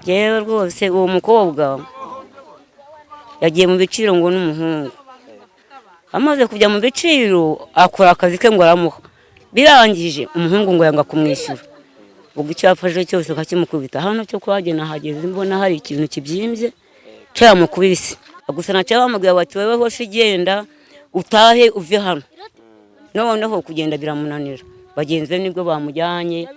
Yewe rwose, uwo mukobwa yagiye mu biciro ngo n'umuhungu. Amaze kujya mu biciro, akora akazi ke ngo aramuha. Birangije, umuhungu ngo yanga kumwishyura. Ubwo icyo yafashe cyose akakimukubita. Hano cyo kuhagena hageze, mbona hari ikintu kibyimbye cyo yamukubise gusa. Nacyo bamubwira bati: "Wowe hoshe, igenda utahe, uve hano." Noneho kugenda biramunanira. Bagenzi be nibwo bamujyanye,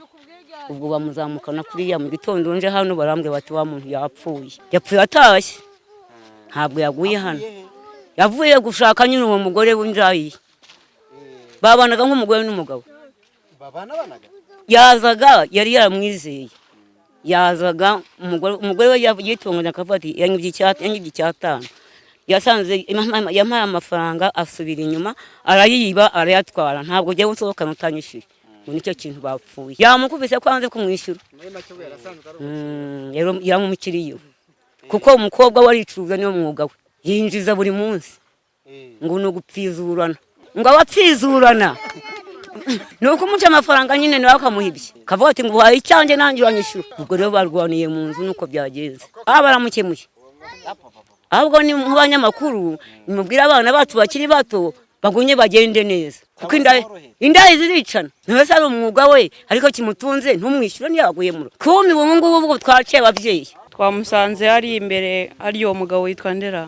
ubwo bamuzamukana kuriya. Mu gitondo nje hano, barambwira bati: "Wa muntu yapfuye." Yapfuye atashye, ntabwo yaguye hano. Yavuye gushaka nyine uwo mugore w'injayi, babanaga nk'umugore n'umugabo. Yazaga, yari yaramwizeye. Yazaga umugore we yitunganya, akavuga ati: "Yanyibye icyatanu." Yasanze yampaye amafaranga, asubira inyuma arayiba, arayatwara. "Ntabwo ugiye gusohokana utanyishyuye." Ngo nicyo kintu bapfuye, yamukubise ko yanze kumwishyura. Yaramumukiriye, kuko umukobwa we aricuruza, niwo mwuga we, yinjiza buri munsi. Ngo ni ugupfizurana, ngo abapfizurana ni ukumuca amafaranga nyine, nawe akamuha ibye, kavuga ati: "Ngo uhaye icyanjye, nanjye uranyishyura." Ubwo rero barwaniye mu nzu, nuko byagenze. Aha baramukemuye. Ahubwo ni nk'abanyamakuru, nimubwire abana bacu bakiri bato bagumye bagende neza, kuko indaya ziricana. Ntibese ari umwuga we, ariko kimutunze, ntumwishyure, ntiyaguye mu kumi. Ubu ngubu ubwo twaciye ababyeyi. Twamusanze hari imbere, hari uwo mugabo witwa Ndera.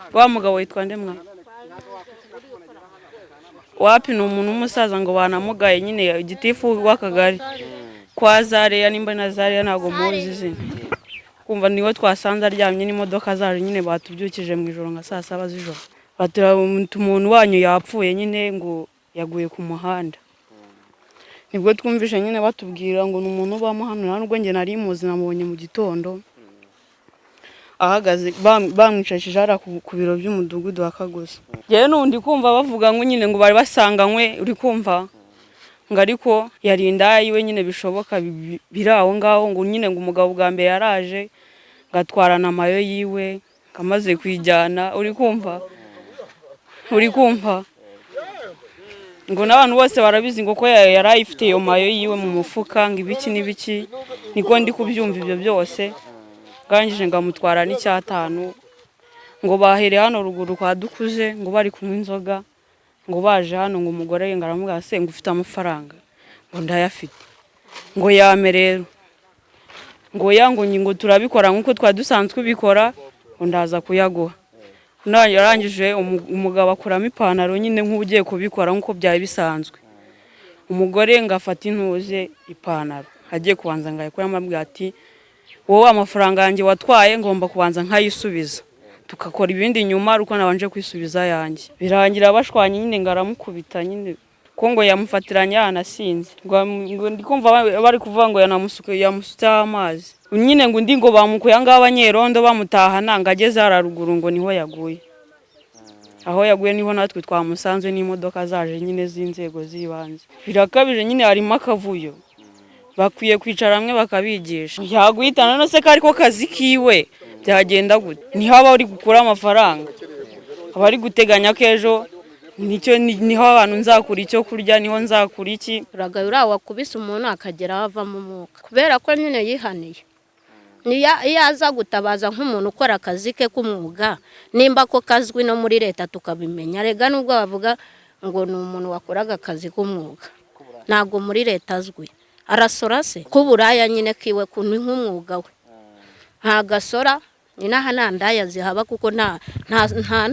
Wa mugabo witwa Ndemwa wapi, ni umuntu w'umusaza ngo banamugaye nyine, gitifu w'akagari kwa Zareya, nimba na Zareya, ntabwo muzi izina. Kumva niwe twasanze aryamye n'imodoka zaje nyine. Batubyukije mu ijoro nka saa 7 z'ijoro, batira umuntu wanyu yapfuye nyine, ngo yaguye ku muhanda. Nibwo twumvishe nyine batubwira ngo ni umuntu ubamo hano. Nta nubwo njye nari muzi, namubonye mu gitondo ahagaze, bamwicishije hariya ku biro by'umudugudu wa Kagozi. Njyewe n'undi kumva bavuga ngo nyine ngo bari basanganywe, uri kumva, ngo ariko yari indaya yiwe nyine, bishoboka biri aho ngaho. Ngo nyine ngo umugabo bwa mbere yaraje, ngo atwarana amayo yiwe, ngo amaze kuyijyana, uri kumva, ngo n'abantu bose barabizi, ngo ko yari ayifite iyo mayo yiwe mu mufuka, ngo ibiki n'ibiki. Niko ndi kubyumva ibyo byose. Arangije ngo amutwara n'icyatanu, ngo bahereye hano ruguru kwa Dukuze, ngo bari kunywa inzoga, ngo baje hano, ngo umugore ngo aramubwira: "Se ngo ufite amafaranga?" Ngo: "Ndayafite." Ngo: "Yame rero." Ngo: "Ya." Ngo ngo: "Turabikora nk'uko twari dusanzwe ubikora." Ngo: "Ndaza kuyaguha." Yarangije, umugabo akuramo ipantaro nyine nk'ugiye kubikora nk'uko byari bisanzwe. Umugore ngo afate intuze, ipantaro, agiye kubanza ngo ayikuremo, amubwira ati: "Wowe, amafaranga yanjye watwaye ngomba kubanza nkayisubiza, tugakora ibindi nyuma, ariko nabanje kwisubiza ayanjye." Birangira bashwanye nyine, ngo aramukubita nyine, ko ngo yamufatiranye yanasinze. Ngo ndi kumva bari kuvuga ngo yamusutseho amazi nyine. Ngo undi ngo bamukuye ahangaha abanyerondo bamutahana, ngo ageze hariya ruguru ngo niho yaguye. Aho yaguye niho natwe twamusanze n'imodoka zaje nyine z'inzego z'ibanze. Birakabije nyine, harimo akavuyo. Bakwiye kwicara hamwe bakabigisha. Yaguhitana no se ko ariko kazi kiwe, byagenda gute? Niho aba ari gukura amafaranga, aba ari guteganya ko ejo nicyo niho abantu nzakura icyo kurya, niho nzakura iki. Uragaye uriya wakubise umuntu akagera aho avamo umwuka, kubera ko nyine yihaniye. Iyo aza gutabaza nk'umuntu ukora akazi ke k'umwuga, nimba ko kazwi no muri leta tukabimenya. Rega nubwo bavuga ngo ni umuntu wakoraga akazi k'umwuga, ntabwo muri leta azwi. Arasora se? K'uburaya nyine kiwe ni nk'umwuga we, ntabwo asora. Inaha nta ndaya zihaba, kuko nta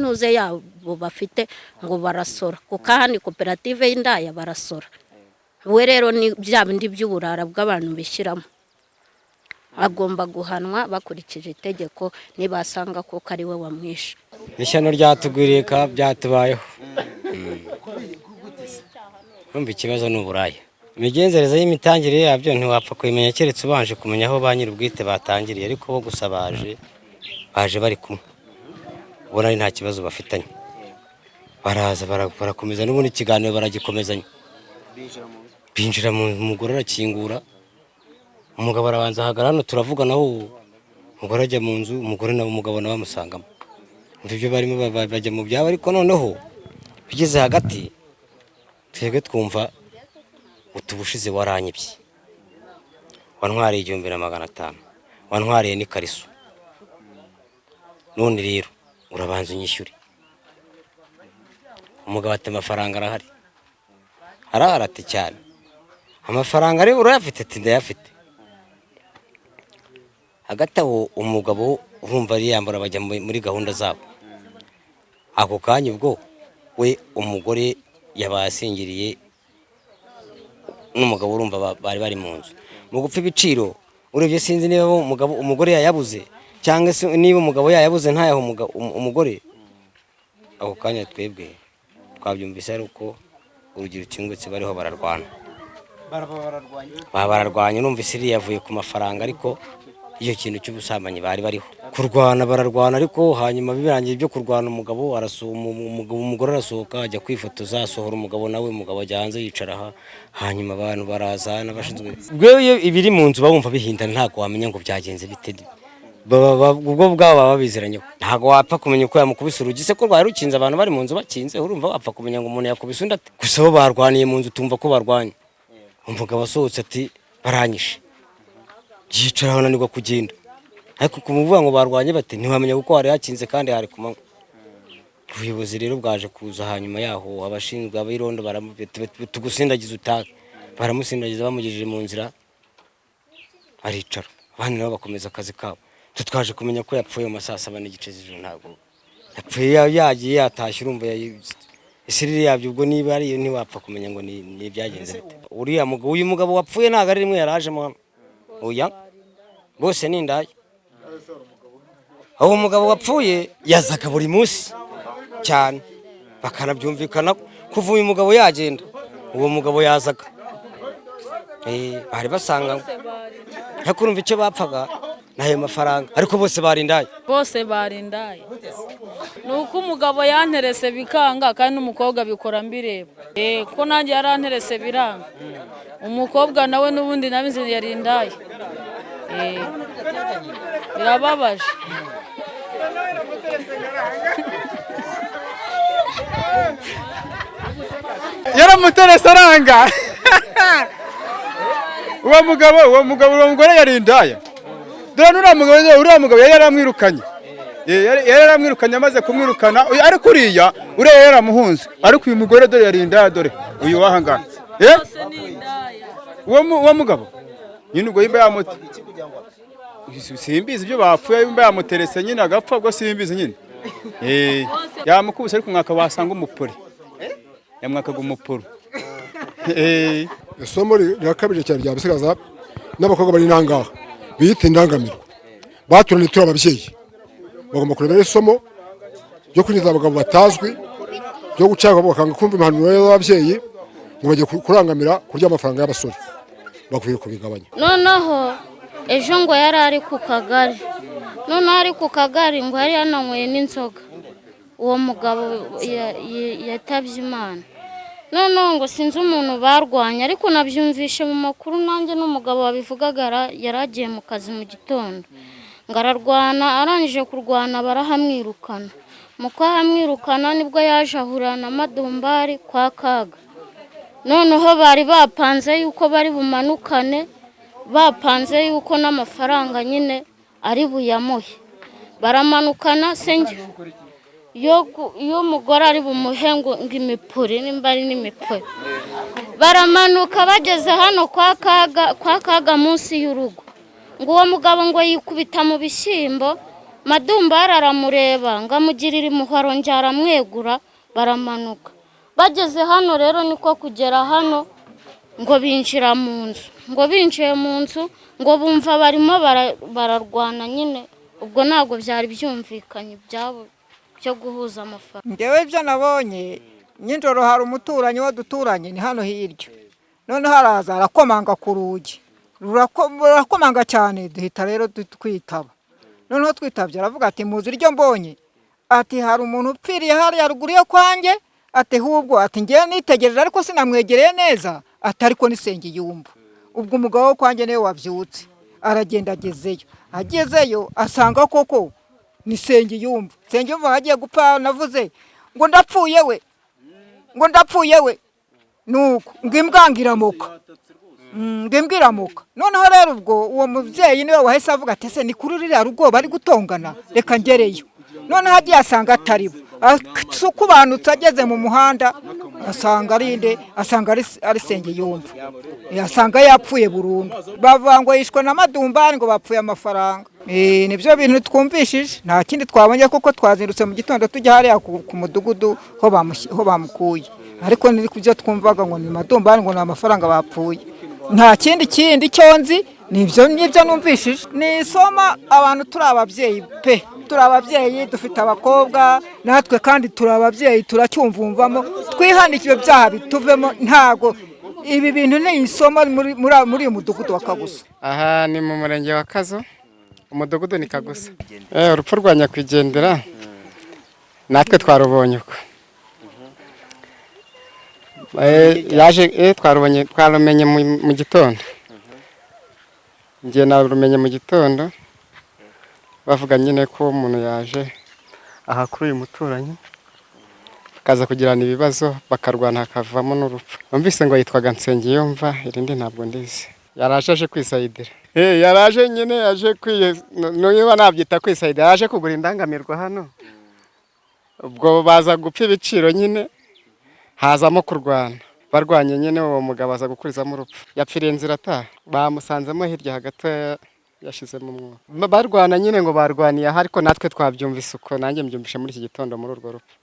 ntuze yabo bafite ngo barasora, kuko aha ni koperative y'indaya, barasora. We rero ni bya bindi by'uburara bw'abantu bishyiramo. Agomba guhanwa bakurikije itegeko, nibasanga koko ari we wamwishe. Ishyano ryatugwiriye ka byatubayeho. Urumva, ikibazo ni uburaya. Imigenzereze y'imitangire yabyo ntiwapfa kubimenya keretse ubanje kumenya aho ba nyir'ubwite batangiriye. Ariko bo gusa baje bari kumwe, ubona ari nta kibazo bafitanye. Baraza barakomeza n'ubundi ikiganiro baragikomezanya, binjira mu, umugore arakingura, umugabo arabanza ahagarara hano, turavuga naho, umugore ajya mu nzu, umugore nawe, umugabo nawe amusangamo. Umva ibyo barimo, bajya mu byabo. Ariko noneho bigeze hagati, twebwe twumva utubushize: "Waranyibye, wantwariye 1500." Wantwariye n'ikariso, none rero urabanza unyishyure. Umugabo ati: "Amafaranga arahari?" Arahari ati: "Cyane." "Amafaranga rero urayafite?" Ati: "Ndayafite." Hagati aho umugabo urumva ariyambura, bajya muri gahunda zabo. Ako kanya ubwo we umugore yabaye asingiriye n'umugabo, urumva bari bari mu nzu mu gupfa ibiciro. Urebye sinzi niba umugabo umugore yayabuze cyangwa se niba umugabo yayabuze ntayahe umugore. Ako kanya twebwe twabyumvise ari uko urugi rukingutse, bariho bararwana. Baraba bararwanya? Baba bararwanya. Numva isiri yavuye ku mafaranga, ariko icyo kintu cy'ubusambanyi bari bariho kurwana, bararwana. Ariko hanyuma birangiye ibyo kurwana, umugabo umugabo, umugore arasohoka ajya kwifotoza, asohora umugabo nawe, umugabo ajya hanze yicara aha. Hanyuma abantu baraza n'abashinzwe. Ubwo iyo ibiri mu nzu bumva bihindana, ntabwo wamenya ngo byagenze bite. Ubwo bwabo baba babiziranyeho, ntabwo wapfa kumenya uko yamukubise urugi se ko rwari rukinze, abantu bari mu nzu bakinze. Urumva wapfa kumenya ngo umuntu yakubise undi ate? Gusa bo barwaniye mu nzu, tumva ko barwanye. Umugabo asohotse ati: "Baranyishe." Yicara ananirwa kugenda, ariko kumuvuga ngo barwanye bate ntiwamenya kuko hari hakinze kandi hari ku manywa. Ubuyobozi rero bwaje kuza hanyuma yaho, abashinzwe abirondo tugusindagiza utahe. Baramusindagiza, bamugejeje mu nzira aricara, abandi nabo bakomeza akazi kabo. Twe twaje kumenya ko yapfuye mu ma saa 7:30 z'ijoro. Ntabwo yapfuye yagiye yatashye. Urumva isiriri yabyo ubwo niba ariyo ntiwapfa kumenya ngo ni ibyagenze bite. Uriya mugabo, uyu mugabo wapfuye, ntabwo ari rimwe yarajemo hano, oya, bose ni indaya. Uwo mugabo wapfuye yazaga buri munsi cyane, bakanabyumvikana. Kuva uyu mugabo yagenda, uwo mugabo yazaga. Bari basanga, ariko urumva icyo bapfaga ni ayo mafaranga, ariko bose bari indaya. Bose bari indaya. Ni uko umugabo yanterese bikanga, kandi n'umukobwa abikora mbireba. Kuko nanjye yaranterese biranga, umukobwa nawe n'ubundi nabizi yari indaya. Birababaje. Yaramuterese aranga. Uwo mugabo, uwo mugabo, uwo mugore yari indaya. Dore n'uriya mugabo, uriya mugabo yari yaramwirukanye. Yari yaramwirukanye, amaze kumwirukana ariko uriya yari yaramuhunze, ariko uyu mugore dore yari indaya, dore uyu wahangaha. Uwo mugabo nyine ubwo yimba yamute, simbizi ibyo bapfuye, yimba yamuterese nyine agapfa, ubwo simbizi nyine. Yamukubise, ariko umwaka wasanga umupuri yamwakaga umupuru. Isomo rirakabije cyane ryabisigaza n'abakobwa bari nangaha biyita indangamirwa baturanye turi ababyeyi, bagomba kureba isomo ryo kwinjiza abagabo batazwi, ryo gucyaha, bakanga kumva impanuro y'ababyeyi ngo bajye kurangamira kurya amafaranga y'abasore. Bakwiye kubigabanya. Noneho ejo ngo yari ari ku kagari, noneho ari ku kagari ngo yari yananyweye n'inzoga. Uwo mugabo yatabye Imana. Noneho ngo sinzi umuntu barwanya, ariko nabyumvishe mu makuru nanjye n'umugabo wabivugaga yari agiye mu kazi mu gitondo, ngo ararwana, arangije kurwana barahamwirukana. Mu kuhamwirukana nibwo yaje ahura na Madumbari kwa Kaga. Noneho bari bapanze yuko bari bumanukane, bapanze yuko n'amafaranga nyine ari buyamuhe, baramanukana. Se yo umugore ari bumuhe ngo imipuri, nimba ari n'imipuri. Baramanuka bageze hano kwa Kaga, kwa Kaga munsi y'urugo, ngo uwo mugabo ngo yikubita mu bishyimbo. Madumbari aramureba ngo amugirire impuhwe, arongera aramwegura, baramanuka. Bageze hano rero, niko kugera hano ngo binjira mu nzu, ngo binjiye mu nzu ngo bumva barimo bararwana nyine. Ubwo ntabwo byari byumvikanye ibyabo byo guhuza amafaranga. Ngewe ibyo nabonye nijoro, hari umuturanyi wo duturanye ni hano hirya, noneho araza arakomanga ku rugi, rurakomanga cyane, duhita rero twitaba. Noneho twitabye aravuga ati: "Muzi iryo mbonye?" Ati: "Hari umuntu upfiriye hariya ruguru yo kwanjye." Ati: "Ahubwo," ati, "ngewe nitegereje ariko sinamwegereye neza," ati, "ariko nisenge yumva." Ubwo umugabo wo kwanjye niwe wabyutse aragenda, agezeyo, agezeyo asanga koko ni Nsengiyumva. Nsengiyumva agiye gupfa, navuze ngo ndapfuye we, ngo ndapfuye we, nuko ngo imbwa ngo iramoka. Ngo imbwa iramuka. Noneho rero ubwo uwo mubyeyi niwe wahise avuga ati: "Ese ni kuri ruriya rugo bari gutongana? Reka ngereyo." Noneho agiye asanga atari bo. Asukubanutse ageze mu muhanda asanga ari nde? Asanga ari Sengiyumva, asanga yapfuye burundu. Bavuga ngo yishwe na madumbari, ngo bapfuye amafaranga. Nibyo bintu twumvishije, nta kindi twabonye kuko twazindutse mu gitondo tujya hariya ku mudugudu ho bamukuye, ariko ni ku byo twumvaga ngo ni madumbari, ngo ni amafaranga bapfuye. Nta kindi cyo nzi, nibyo numvishije. Ni isoma abantu turi ababyeyi pe, turi ababyeyi, dufite abakobwa natwe kandi turi ababyeyi, turacyumvumvamo. Twihanike ibyo byaha bituvemo. Ntago ibi bintu ni isomo muri uyu mudugudu wa Kagusa. Aha ni mu murenge wa Kazo, umudugudu ni Kagusa. Urupfu rwa nyakwigendera natwe twarubonye uko. Yaje twarubonye, twarumenye mu gitondo. Njye narumenye mu gitondo bavuga nyine ko umuntu yaje aha kuri uyu muturanyi, bakaza kugirana ibibazo, bakarwana, hakavamo n'urupfu. Numvise ngo yitwaga Nsengiyumva, irindi ntabwo ndizi. Yaraje aje kwisayidira. Yaraje nyine aje kwiye, niba nabyita kwisayidira, yaje kugura indangamirwa hano. Ubwo baza gupfa ibiciro nyine, hazamo kurwana. Barwanye nyine, uwo mugabo aza gukurizamo urupfu. Yapfiriye inzira ataha, bamusanzemo hirya hagati yashizemo umwuka. Barwana nyine ngo barwaniye aha, ariko natwe twabyumvise uko, nanjye mbyumvishe muri iki gitondo muri urwo rupfu.